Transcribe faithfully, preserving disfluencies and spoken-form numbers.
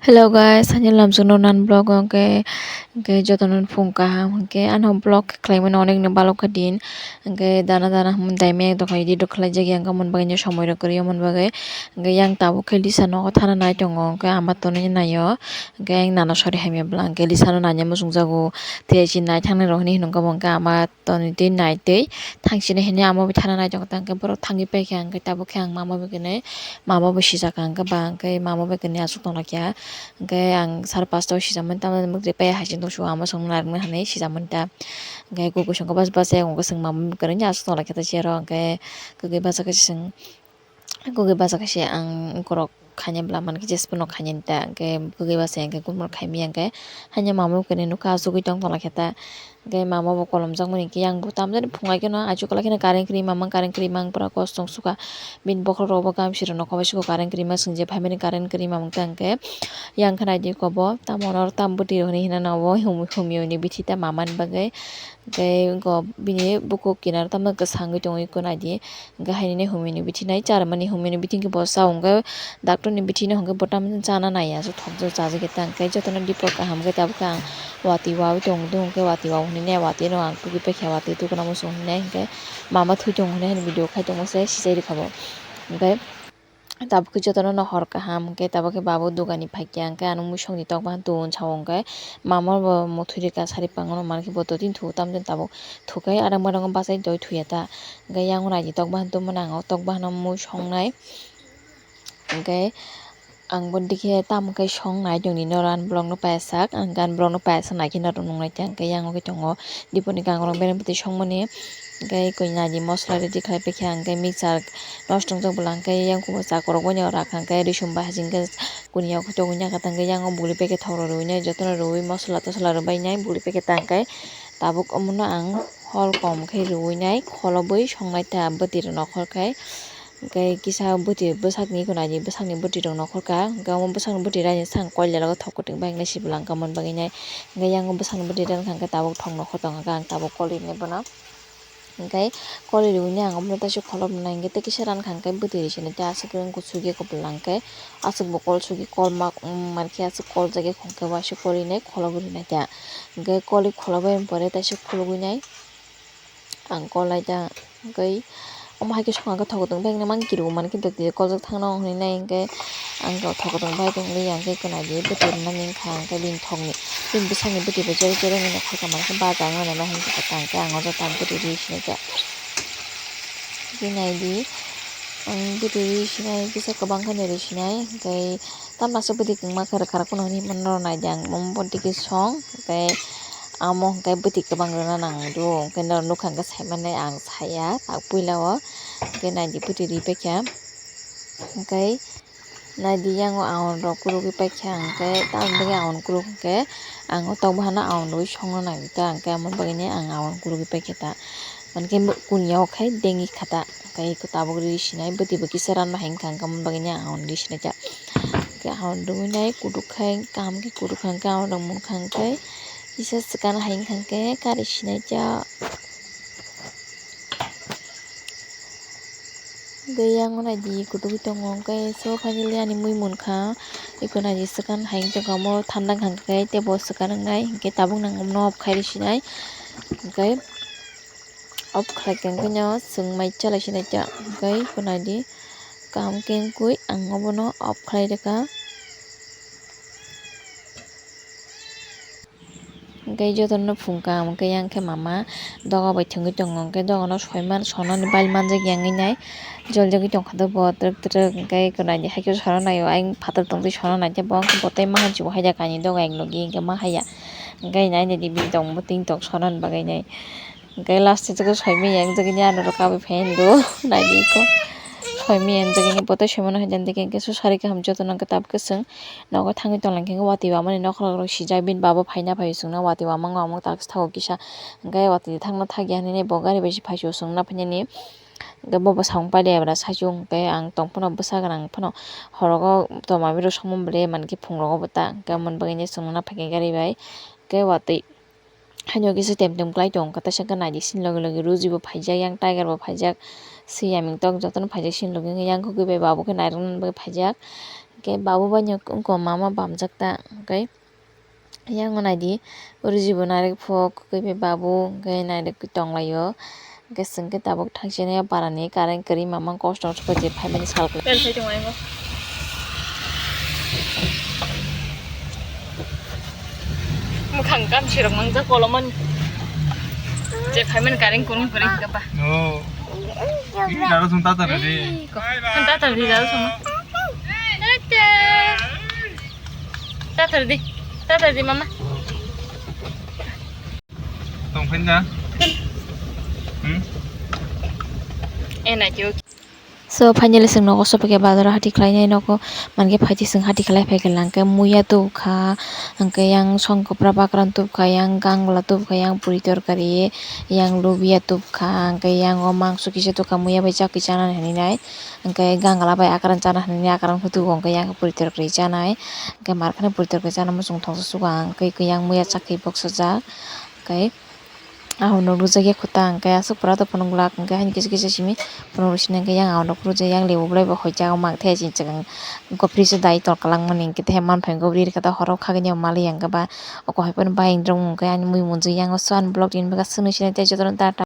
Hello guys, ani lamsok no nan vlog o hwnkhe, hwnkhe jotono phung kaham hwnkhe ano vlog khlaimani onek no balok kha din, hwnkhe dana dana hwn daimaya dokha edit rok khlaijak ya, hwnkhe amoni bagwi somoi rok kwrwi amoni bagwi, hwnkhe yang tabuk khe Lisa nogo thana nai tongo, hwnkhe ama tonwi naio, hwnkhe ayang nana sori hamya bwla, hwnkhe Lisa no nanya muchungjago, tei si nai thangnai rok hinwi hwnwi hwnkhe ama tonwi tei nai tei thang sini hinwi ama bai thana nai tongo, tei hwnkhe borok thangwi paikha, hwnkhe tabuk khe ang mama bai kwnwi. Mama bo sijak ang khe ba hwnkhe mama bai kwnwi aswk tong lakya. Hwnkhe ang sar pasta o sijak mani tamo mwkhwtwi paya hai se tongsu ama songno narwknai hinwi sijak mani ta. Hwnkhe kukui songkhe bas bas se wngkhe chwng mama bai kwrwini aswk tong lakya ta chair o hwnkhe kwkwi bachakhe se chwng kwkwi bachakhe se ang ukorok khaina bwla mankhe jesphano khainani ta hwnkhe kwkwi bachai hwnkhe gumor khaimya hwnkhe haino mama bai kwrwini nukha aswk tong tong lakya ta. Hwnkhe mama bo kolomjakmani hwnkhe yang bo tamjani phungai kheno achukla kheno current kwrwi mamang current kwrwi mang pura kosong sukha. Bini bokhorok rokbo gamsirok nokha bai sugo current kwrwi ma swngjak phaimani current kwrwi mamang ta hwnkhe yang khe naidi kobo tamo oro tam bwtwi rok hinwi hinana obo humyoni bithi ta mamani bagwi. Hwnkhe go bini bukhuk kinaro tamo kwsangwi tongwi khe naidi. Hwnkhe hainini humyoni bithi nai charmani humyoni bithi hwnkhe bo cha hwnkhe doctorni bithi no hwnkhe bo tamjani chana naiya aswk thokjak chajak ya ta hwnkhe jotono dipor kaham khe tabukhe ang watwi wawi tongdung hwnkhe watwi wawi hinwi nai watwi no ang tugwi paikha watwi tuguna muchung hinwi nai hwnkhe mama thwi tongo hinwi video khai tongma se sichai rwkha bo hwnkhe tabukhe jotono no hor kaham hwnkhe tabukhe babu dogani phaikha hwnkhe ano mui songni tok bahan tubun sao hwnkhe mama bo muthwi rwkha sari pangono mankhe bo totino thuo tamjani tabuk thukai adang badang bachai doi thuya ta. Hwnkhe yang naidi tok bahan tongmani ang o tok bahano mui songnai. Hwnkhe ang bo dikhe tamo khe songnai tongni norok ani vlog no paisak, ang ani vlog no paisak naikhe norok nuknai ta hwnkhe yang o khe tongo dipor ni kangrok bereng bwtwi songmani. Hwnkhe koi naidi mosola ready khlai paikha hwnkhe mixture nosto wngjak bwla hwnkhe yang kubusa korok bai no rakha hwnkhe risum bai hachingkhe kuniya o khe tongwi nai kha ta hwnkhe yang o bugli packet thok rok rwui nai jotono rwui mosola tosola rwbai nai bugli packet ta hwnkhe. Tabuk omono ang hor kom khe rwui nai kholobwi songnai ta bwtwi rok nokhor khai. Hwnkhe kisa bwtwi bwsakni eko naidi bwsakni bwtwi rok nokhor kha. Hwnkhe omo bwsakni bwtwi raini sang koilarogo thok kwtwng bai hwnkhe sibwla hwnkhe omo bagwi nai. Hwnkhe yang bwsakni bwtwi rani kha hwnkhe tabuk thok nokhor tong kha hwnkhe ang tabuk kol rinai bono. Hwnkhe kol riui nai ang omono teisa kholop nai hwnkhe tei kisa rani kha hwnkhe bwtwi ri sinai tei aswk rwng kuchuk eko bwla hwnkhe. Aswk bo kol sugwi kol ma, mm, mankhe aswk kol jagwi hwnkhe waisa kol rinai kholobwi rinai ta. Hwnkhe kol ri kholobwi pore teisa khulugwi nai ang kol lai ta. Hwnkhe omo hai khe songkha hwnkhe thok kwtwng bai hwnwi mang kiru mankhe dotire koljak thangno hwnwi nai hwnkhe ang khe thok kwtwng bai tongli ya hwnkhe kwnai di bwtwi rwnani wngkha hwnkhe bini thokni bini bwsakni bwtwi bo jero jero hwnwi nai kha mankhe bajak wngnai ma hwnkhe ta hwnkhe ang o jaga bwtwi ri sinai kha. Hwnkhe nai di ang bwtwi ri sinai kisa kwbang khe nai ri sinai hwnkhe. Tamni aswk bwtwi kwbangma khe rwkha rwkha phano hinwi mano norok naidi ang omo bwtwi khe song hwnkhe amo hwnkhe bwtwi kwbang rwna nang do hwnkhe norok nukha hwnkhe saimannai ang saya tak puila o hwnkhe naidi bwtwi ri paikha hwnkhe naidi yang o aon rok kurugwi paikha hwnkhe tamoni bagwi aon kuruk hwnkhe ang o tok bahano aon rwui songna nangikha hwnkhe amoni bagwino ang aon kurugwi paikha ta mankhe kuniya o khai dengwi kha ta hwnkhe tabuk ri sinai bwtwi bo kisa ranma hai wngkha hwnkhe amoni bagwino ang aon ri sinai ta. Hwnkhe ang rwui nai kutuk khai kaham khe kutuk kha hwnkhe ang rok munkha hwnkhe kisa swkang hai wngkha hwnkhe kari sinai ta. Hwnkhe yang naidi kutuk tongo hwnkhe so finally ani mui munkha eko naidi swkang hai wngtongkha omo thanda wngkha hwnkhe teibo swkang wngnai hwnkhe tabuk nang off khai ri sinai hwnkhe. Off khlai khe hwnkhe no chwng mai chalai sinai ta hwnkhe eko naidi kaham khe wngkui ang obono off khlai rwkha. Hwnkhe jotono phung kaham hwnkhe yang khe mama doga bai thwngwi tongo hwnkhe dogano soima sonani bail manjak ya wngwi nai joljagwi tongkha bo twrwk twrwk hwnkhe eko naidi haikhe sona naio ayang phatar tongtwi sona naikhe bo wngkhe bo tei mahansi bo haida kainwi doga eklogi hwnkhe ma haiya hwnkhe nainadi bini tongmung tong sonani bagwi nai. Hwnkhe last o soimwi yang jagini ano rw kabwi phai hindu naidi eko soimwi yang jagini bo tei soimano hai jani dikhe hwnkhe susari kaham jotono hwnkhe tabukhe chwng nogo thangwi tonglang khe watwi wamani nokholok rok sijak bini babo phaina phai chwngno watwi wamang wamang taksithago kisa hwnkhe watwi thangna thakya hinwi bo gari bai se phaisu chwngno phainani hwnkhe bo bwskango pailai abra saichung hwnkhe ang tongphano bwsa gwnang phano horogo tongma bwrwi songma bwrwi mankhe phungrogo bo ta hwnkhe amoni bagwino chwngno phaikha gari bai hwnkhe watwi. Haino kisa tem tem kwlai tongo, kaisa khe naidi sini logi logi Ruji bo phaijak, yang Tiger bo phaijak, Siyaming tok jotono phaijak sini logi, yang khe bai babu khe nairok nani bagwi phaijak. Hwnkhe babu bai no wngkha mama bamjak ta, hwnkhe yang o naidi, o riji bo nairek phok, kwkwi bai babu, hwnkhe nairek tonglaio. Hwnkhe chwng khe tabuk thangsinai o barani current kwrwi mama kosto wngkha je phaimani sal kwlai. Bel phai tongo ayang o. Mwkhang kamchi rok mangjak kolomani. Je phaimani current kwrwi kwrwi hwnkhe ba. No. Ini daro sung tata na de. Ei, ko. Tata di daro sung. Tata. Tata di. Tata di mama. Tong phain da. Hmm? Eh, na ju. So, finally, chwng nogo sophaikha, bazaro hati khlainai nogo, mankhe phaidi chwng hati khlai phaikha, langkhe muya tubukha, hwnkhe yang songkopra bakran tubukha, yang gangla tubukha, yang puri torkari, yang lubia tubukha, hwnkhe yang o mangso kisa tubukha, muya bai chakwi chanani hinwi nai, hwnkhe gangla bai akran chana hinwi akran khe tubu, hwnkhe yang puri torkari chanai, hwnkhe mar kheno puri torkari chana muchung thoksa sugo ang, hwnkhe yang muya chakwi boksajak, hwnkhe. Ahorno rwjakya kwtal hwnkhe aswk pura tongphano glak hwnkhe haini kisa kisa simi phunuk rw sini hwnkhe yang ahorno phunukjak yang lebu bolai bo hoijak mangthai chinchikang gopri se dai tol kwlangmani hwnkhe tei manphaingo bwrwi rwkhe tei horo khagini maliya hwnkhe ba oko hai phano bayeng rwng hwnkhe ani mui munjui yang o swan block ni bagwi swnwi sinai tei jotono ta ta.